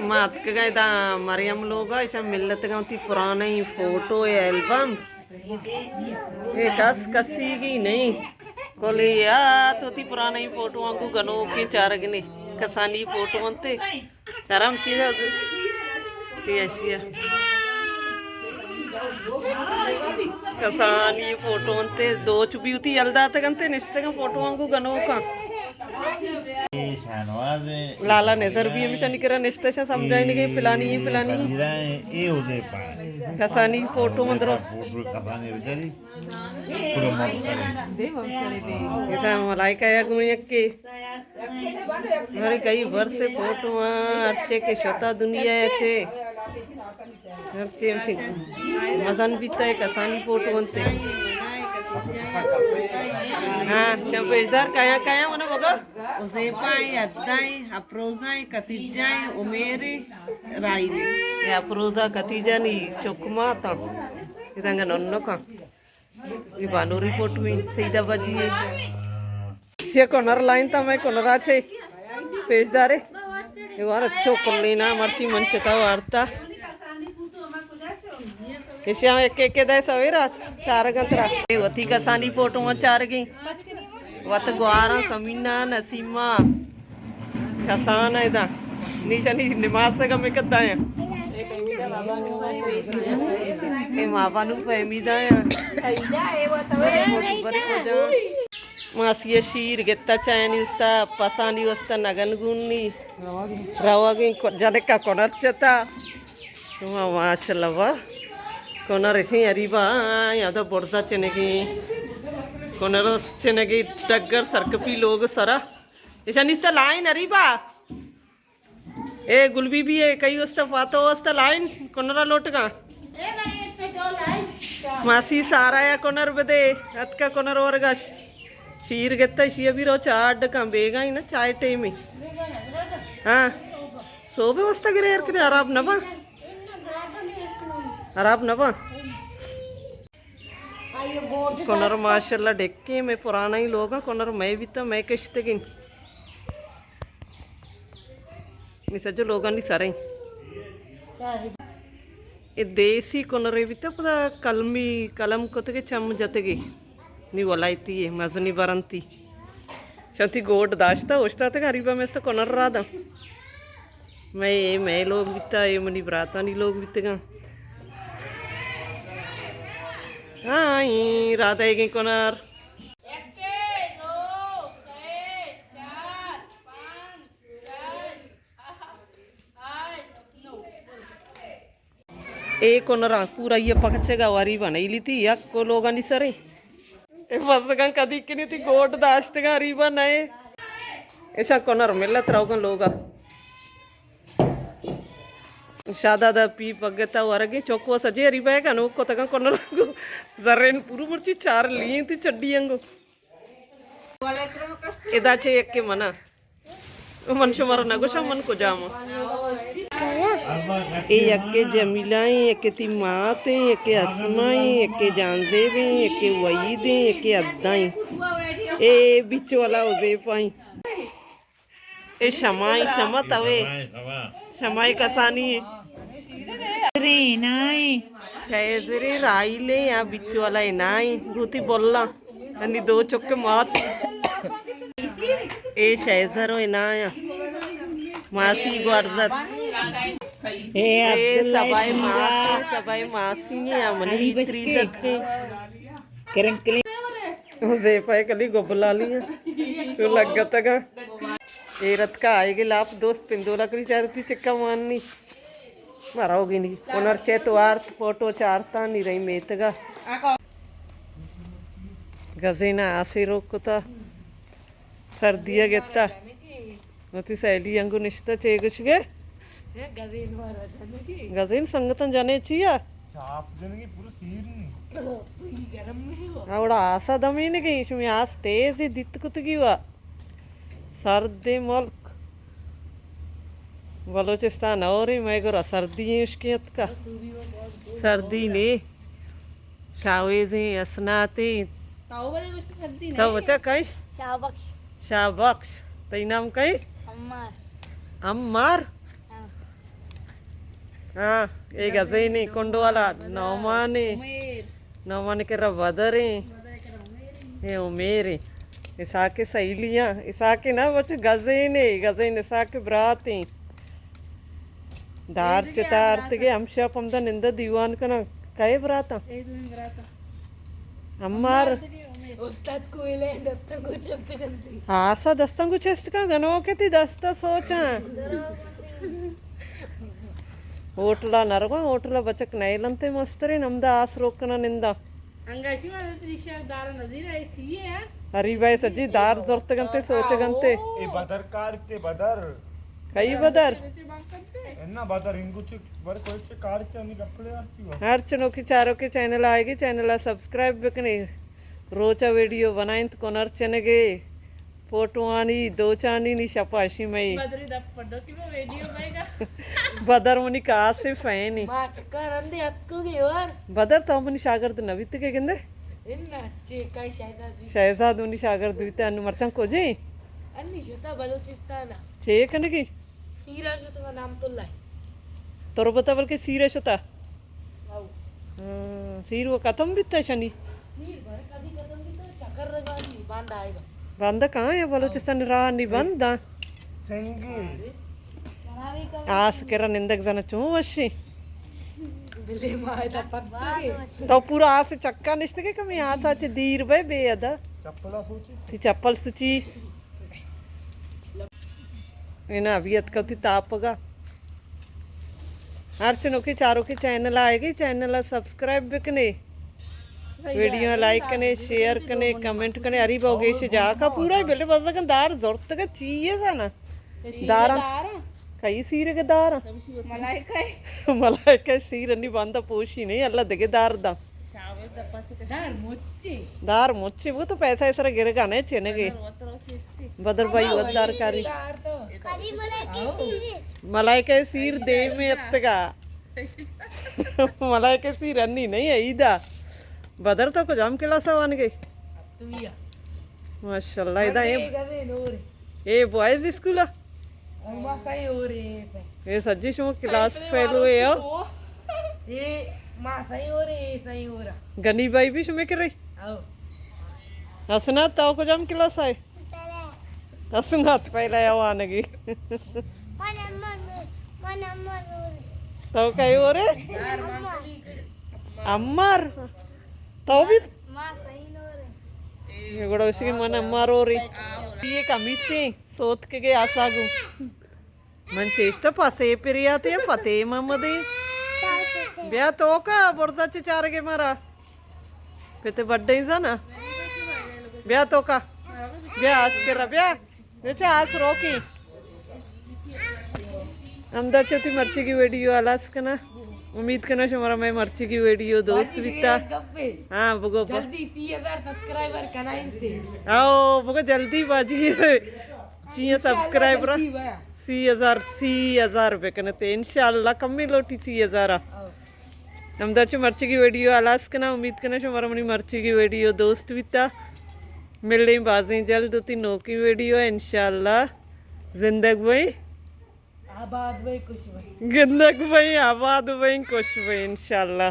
ما اتکگاں ادا مریم لوگا، ایشاں ملتگاں وتی پرانئی فوٹو ءِ البم۔ اے کس کسیگی نہیں۔ کلی آ تو وتی پرانئی فوٹواں گوں گنوکیں چارگنے۔ کسانی فوٹو انت۔ چرم شیا، شیا، شیا۔ کسانی فوٹو انت، دوچ بیوتی یل داتگ انت، نشتگاں فوٹواں گوں گنوکاں۔ لالا نظر بھی ہمیشانی کرا نشتہ شاں سمجھائینگے، پلانی، پلانی۔ کسانی فوٹو مندرو۔ ادا ملائکہ یا گون یکے۔ مارے کئی برس فوٹو آں، ہرچے کہ شتا دنیا ءَ چے۔ ہرچے ہمچے مزن بیتا ہے، کسانی فوٹو انتے۔ ہاں، شاں پیشدار کایا کایا منا بگا۔ ازیپا ایں، ادا ایں، اپروزا ایں، کتیجا ایں، عمیر ایں، راحیل ایں۔ اے اپروزا کتیجا نی چک ماتا۔ ادانگا ننکا۔ اے بانوری فوٹو ایں، سیدہ بجی ایں۔ شے کنر لائن تا میں کنرا چے پیش دارے۔ اے وار اچھو کلینا مرچی من چتا وارتا۔ ایشی ہم ایک ایک دے سویرا چارگاں ترا۔ اے وتی کسانی فوٹو چارگیں۔ وت گواراں سمینا نسیما۔ کسان ءَ ادا۔ نی شنی نماز ءَ گمے کتا ایں۔ اے ماں بانو فہمیدا ایں۔ بری کجا۔ ماسی ءَ شیر گتا چائنی استا، پسانی استا نگن گونی۔ روگیں جنکا کنر چتا۔ شما ماشاءاللہ وا۔ کنر اشیں اریبا، آں، یادا برزا چنگیں۔ کنر چنگیں ڈگر سرکپی لوگ سرا۔ ایشانی است لائن اریبا۔ اے گل بی بی اے، کئی است فاتو است لائن کنرا لوٹگا۔ ماسی سارا یا کنر بدے، اتکا کنر ورگا ش-، شیر گتا، شی ابھی رو چاڑ ڈکا بیگا ہی نا، چائے ٹائم ہی۔ ہاں۔ صوبے واسطہ گرے ایر کنے، حراب نہ با۔ حراب نہ با۔ کنر ماشاءاللہ ڈکیں، میں پرانا ہی لوگ ہاں، کنر میں بیتا، میں کشتگیں۔ نی سجو لوگانی سریں۔ اے دیسی کنرے بیتا، پدا قلمی قلم کتگے، چم جتگے۔ نی ولایتی اے، مزنی برنتی۔ شنتی گوڈ داشتا، اوشتاتگا، اریبا میں است کنر را داں۔ میں، اے میں لوگ بیتا، اے منی براتانی لوگ بیتگاں۔ ہاں، ایں را دئیگیں کنر۔ اے کنراں پورا یہ پکچگا و اریبا نئیلیتی یک کو لوگانی سرے۔ اے بزگاں کدی کنی تی گوٹ داشتگاں اریبا نئے۔ ایشاں کنر ملت روگاں لوگا۔ شادادا پی پگتا ورگیں چوکو سجے اریبا گا نوک کتگاں کنراں گو۔ زرین پورو مرچی چار لین تی چڈی انگو۔ ادا چہ یکے منا۔ من شمارا نگوشاں من کجام آں۔ اے یکے جمیلہ ایں، یکے تی مات ایں، یکے اسما ایں، یکے جانزیب ایں، یکے وحید ایں، یکے ادا ایں۔ اے بچ والا حذیفہ ایں۔ اے شما ایں، شما توے۔ شما اے کسانی ایں۔ رینا ایں۔ شیزرے راحیل ایں یا بچ والا اے نہ ایں، گوتی بولاں۔ انی دو چک مات۔ اے شیزر و انا یا۔ ماسی گوارزت۔ اے اے عبداللہ سبائے مات، سبائے ماسی ایں، منی تریزت کے۔ کرنکلی۔ زیپا کلی گبلالی ایں۔ تو لگتگا۔ اے رتکا آئیگے لاپ دوست پندولا کلی چارتی چکا وانی۔ مروگی نی۔ کنر چے تو آرت، فوٹو چارتا نی رہی میتگا۔ گزینا آسے روک کتا۔ سردی ء گتا۔ وتی سہیلی انگو نشتہ چے گوشگے؟ گزین سنگتاں جنے چیا؟ اوڑا آسا دمینگی، شمی آس تیزی دیت کتگی وا۔ سردیں ملک بلوچستان، اور مئے گورا سردی ایں اشکیں اتکا۔ سردی نے، شاویزیں، اسناتیں۔ تو بچا کئی؟ شاہ بخش۔ شاہ بخش۔ تئی نام کئی؟ عمار۔ عمار؟ ہاں۔ ہاں، اے گزینے کنڈ والا نعمانے۔ عمیر۔ نعمان کرا بدریں۔ بدر کرا عمیر۔ اے عمیر ایں۔ اسحاق سہیلیاں۔ اسحاق نہ بچ گزینے، گزین اسحاق براتیں۔ دار چتارتگے ہمشاپ ہمدا نندا دیوان کنا۔ کئے براتاں؟ اے دوئیں براتاں۔ عمار۔ استاد کوئلہ دستاں کو چست کنتی۔ ہاں، سا دستاں کو چست کن، گنوکے تئی دستا سوچاں۔ ہوٹلا نہ رواں، ہوٹلا بچک نئیلنتے مستریں، ہمدا آس روک کنا نندا۔ انگاشی والا تریشہ دار نظیر آئی چیئے ہاں؟ اری بھائی سجی دار زرتگنتے، سوچگنتے۔ اے بدر کار تے بدر۔ کئی بدر؟ انا بدر انگو چک بر کوئی چک کار چ انی کپڑے آتی ہو۔ ہر چنوکی چاروکی چینل آئیگی، چینل سبسکرائب بکنے۔ روچا ویڈیو بنائنت کنر چنگے۔ فوٹوانی دوچانی نی شپا اشی مئی۔ بدری دپ پڈو کی وہ ویڈیو بائے گا۔ بدر منی کاسے فینی۔ ما چکا رندے اتکو گے اور۔ بدر تو منی شاگرد نبیت کے گندے؟ ان چے کئی شہزاد۔ شہزاد منی شاگرد بیتا انو مرچاں کجے؟ انی شتا بلوچستان۔ چے کنگی؟ سیرا شتا نعمت اللہ۔ تربتا بلکہ سیرا شتا۔ ہاں، سیر و ختم بیتا شنی۔ سیر بھر کدی ختم بیتا، چکر رگانی بند آئے گا۔ بند کہاں ہے؟ بلوچستان راہ نی بند آ۔ سنگی۔ آس کرا نندگ زنا چون وشی۔ بلے ما ادا پتہ۔ تو پورا آس چکا نشتگے کمی آس آچے دیر بے بے ادا۔ چپلا سوچی۔ تی چپل سوچی۔ انا ابھی اتکا وتی تاپگا۔ ہر چنوکی چاروکی چینل آئیگی، چینل سبسکرائب بکنے، ویڈیو لائک کنے، شیئر کنے، کمنٹ کنے۔ اری باو گیش جا کا پورا بلے بزگن دار زورتگا چیئے زانا۔ دارا کئی سیرگ دارا۔ ملائکہ۔ ملائکہ سیر انی باندا پوشی نہیں، اللہ دگے دار دا۔ دار مچے۔ دار مچے، وہ تو پیسہ اسرا گرگا نہیں چنگے۔ بدر بھائی ودار کاری۔ ملائکہ سیر دے میں اتگا۔ ملائکہ سیر انی نہیں ہے، ایدا۔ بدر تو کجام کلاس وانگے؟ ماشاءاللہ، ایدا اے۔ اے بوائز اسکول آ؟ اے سجی شما کلاس فیلو اے ہو؟ اے ما سائیں ہو رہے، اے سائیں ہو رہا۔ گنی بھائی بھی شما کرے؟ او۔ حسنات، تو کجام کلاس آئے؟ حسنات پہلا یا وانگی۔ تو کئی ہو رہے؟ عمر۔ تو بھی؟ گڑا اسی من عمر ہو رہی۔ یہ کمیسی۔ سوتکگے آساگو۔ من چیشتہ پسے پریاتے فتح محمدی۔ بیا توکا برزا چے چارگے مارا۔ پتے بڈے زانا۔ بیا توکا۔ بیا آس کرا بیا۔ بچا آس روکی۔ ہمدا چہ وتی مرچیگی ویڈیو ہلاس کنا۔ امید کنا شمارا مئے مرچیگی ویڈیو دوست بیتا۔ ہاں، بگو با۔ جلدی سی ہزار سبسکرائبر کنا انتے۔ آؤ، بگو جلدی باجی۔ چیئے سبسکرائبر؟ سی ہزار، سی ہزار بکنتے۔ انشاءاللہ کمی لوٹی سی ہزار۔ ہمدا چہ مرچیگی ویڈیو ہلاس کنا۔ امید کنا شمارا منی مرچیگی ویڈیو دوست بیتا۔ ملیں بازیں جلد وتی نوکیں ویڈیو انشاءاللہ۔ زندگ بئیں۔ آباد بئیں، خوش بئیں۔ گندگ بئیں، آباد بئیں، خوش بئیں انشاءاللہ۔